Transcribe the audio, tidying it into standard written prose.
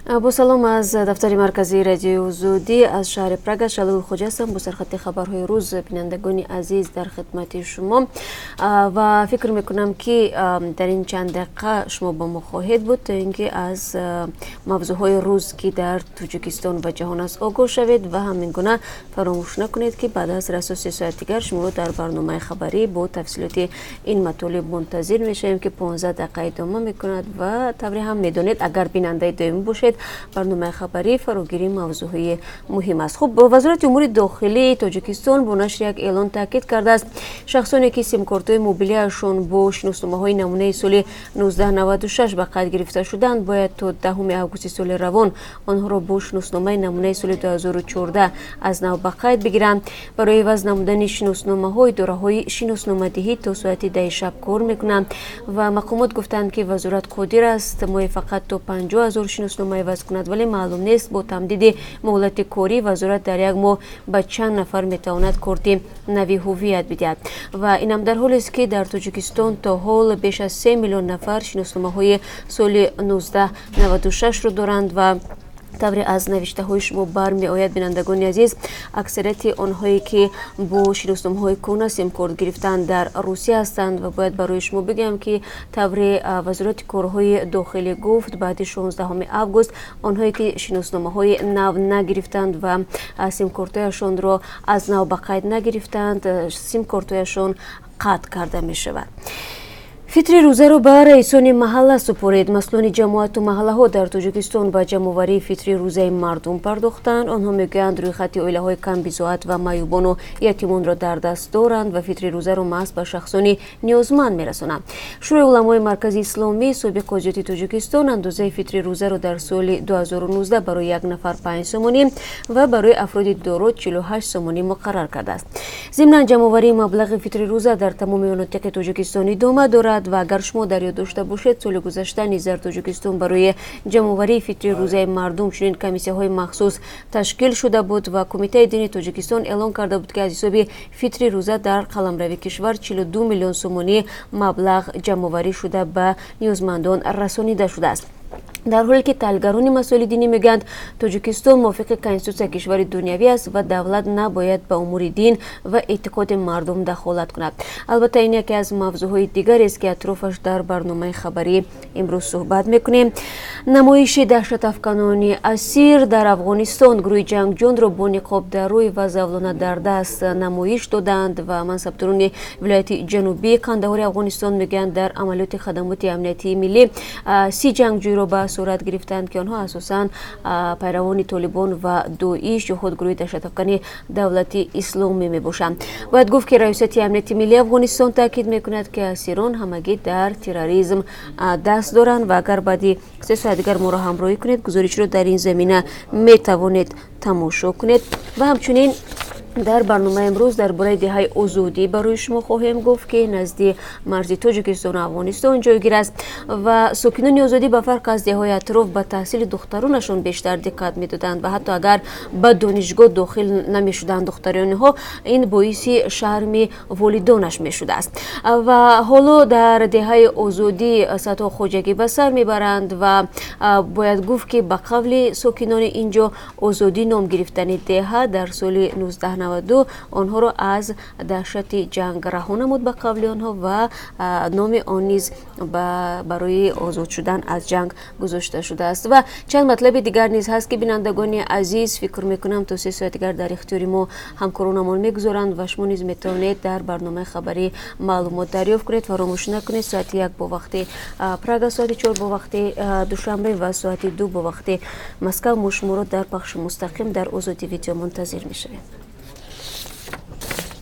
Бо салом аз дафтари марказии Радиои Озодӣ аз шаҳри Прага. Шалуи Хоҷа ҳастам бо сархати хабарҳои рӯз. Бинандагони азиз, дар хидмати шумо ва фикр мекунам, ки дар ин чанд дақиқа шумо бо мо хоҳед буд, то ин ки аз мавзӯъҳои рӯз, ки дар Тоҷикистон ва ҷаҳон аст, огоҳ шавед. Ва ҳамин гуна фаромӯш накунед, ки баъд аз расо 3 соат дигар шуморо дар барномаи хабарӣ бо тафсилоти ин матолиб мунтазир мешавем, ки 15 дақиқа идома мекунад. Ва тавре ҳам медонед, агар бинандаи доимӣ бошед, барномаи хабарӣ фарогири мавзӯъҳои муҳим аст. Хуб, Вазорати умури дохилии Тоҷикистон бо нашри як эълон таъкид кардааст, шахсоне ки симкортҳои мобилиашон бо шиносномаҳои намунаи соли 1996 ба қайд гирифта шуданд, бояд то 10 августи соли равон онҳоро бо шиносномаи намунаи соли 2014 аз нав ба қайд бигиранд. Барои иваз намудани шиносномаҳо идораҳои шиносномадиҳӣ то соати 10 шаб кор мекунанд. Ва мақомот гуфтанд, ки вазорат қодир аст моҳе фақат то 50 000 шиноснома иваз кунад, вале маълум нест, бо тамдиди муҳлати корӣ вазорат дар як моҳ ба чанд нафар метавонад корти нави ҳуввият бидиҳад. Ва инам дар ҳолест, ки дар Тоҷикистон то ҳол беш аз 3 миллион нафар шиносномаҳои соли 1996-ро доранд. Ва тавре аз навиштаҳои шумо бармеояд, бинандагони азиз, аксарияти онҳое ки бо шиносномаҳои кӯҳна симкорт гирифтанд, дар Русия ҳастанд. Ва бояд барои шумо бигӯям, ки тавре Вазорати корҳои дохилӣ гуфт, баъди 16 август онҳое ки шиносномаҳои нав нагирифтанд ва симкортҳояшонро аз нав ба қайд нагирифтанд, симкортҳояшон қатъ карда мешавад. Фитри рӯзаро ба раисони маҳалла супоред. Масъулони ҷамоату маҳаллаҳо дар Тоҷикистон ба ҷамъоварии фитри рӯзаи мардум пардохтанд. Онҳо мегӯянд, рӯйхати оилаҳои камбизоат ва маъюбону ятимонро дар даст доранд ва фитри рӯзаро маҳз ба шахсони ниёзманд мерасонанд. Шӯрои уламои Маркази Исломӣ, собиқ Қозиёти Тоҷикистон, андозаи фитри рӯзаро дар соли 2019 барои як нафар 5 сомонӣ ва барои афроди доро 48 сомонӣ муқаррар кардааст. Зимнан ҷамъоварии маблағи фитри рӯза дар тамоми манотиқи Тоҷикистон идома дорад. Ва агар шумо дар ёд дошта бошед, соли гузашта низ дар Тоҷикистон барои ҷамъоварии фитри рӯзаи мардум чунин комиссияҳои махсус ташкил шуда буд ва Кумитаи дини Тоҷикистон эълон карда буд, ки аз ҳисоби фитри рӯза дар қаламрави кишвар 42 миллион сомонӣ маблағ ҷамъоварӣ шуда, ба ниёзмандон расонида шудааст. Дар ҳоле ки таҳлилгарони масоили динӣ мегӯянд, Тоҷикистон мувофиқи конститутсия кишвари дунявӣ аст ва давлат набояд ба умури дин ва эътиқоди мардум дахолат кунад. Албатта, ин яке аз мавзӯъҳои дигарест, ки атрофаш дар барномаи хабарӣ имрӯз суҳбат мекунем. Намоиши даҳшатафканони асир дар Афғонистон. Гурӯҳи ҷангҷӯёнро бо ниқоб дар рӯй ва завлона дар даст намоиш доданд. Ва мансабдорони вилояти ҷанубии Кандаҳори Афғонистон мегӯянд, дар амалиёти хадамоти амниятии миллӣ 30 ҷангҷӯйро ба сурат гирифтанд, ки онҳо асосан пайравони Толибон ва Доиш ё худ гурӯҳи даҳшатафкани Давлати Исломӣ мебошанд. Бояд гуфт, ки Раёсати амнияти миллии Афғонистон таъкид мекунад, ки асирон ҳамагӣ дар терроризм даст доранд. Ва агар баъди 3 соат дигар моро ҳамроҳӣ кунед, гузоришро дар ин замина метавонед тамошо кунед. Ва ҳамчунин дар барномаи имрӯз дар бораи деҳаи Озодӣ барои шумо хоҳем гуфт, ки назди марзи Тоҷикистону Афғонистон ҷойгир аст. Ва сокинони Озодӣ ба фарқ аз деҳҳои атроф ба таҳсили духтаронашон бештар диққат медоданд ва ҳатто агар ба донишгоҳ дохил намешуданд духтаронҳо, ин боиси шарми волидонаш мешудааст. Ва ҳоло дар деҳаи Озодӣ садҳо хоҷагӣ ба сар мебаранд. Ва бояд гуфт, ки ба қавли сокинони ин ҷо, Озодӣ ном гирифтани деҳа дар соли 1992 онҳоро аз даҳшати ҷанг раҳо намуд, ба қавли онҳо, ва номи он низ барои озод шудан аз ҷанг гузошта шудааст. Ва чанд матлаби дигар низ ҳаст, ки, бинандагони азиз, фикр мекунам, то 3 соати дигар дар ихтиёри мо ҳамкоронамон мегузоранд ва шумо низ метавонед дар барномаи хабарӣ маълумот дарёфт кунед. Фаромӯш накунед, соати 1 бо вақти Прага, соати 4 бо вақти Душанбе ва соати 2 бо вақти Москав мо шуморо дар пахши мустақим дар Озодӣ Видео мунтазир мешавем.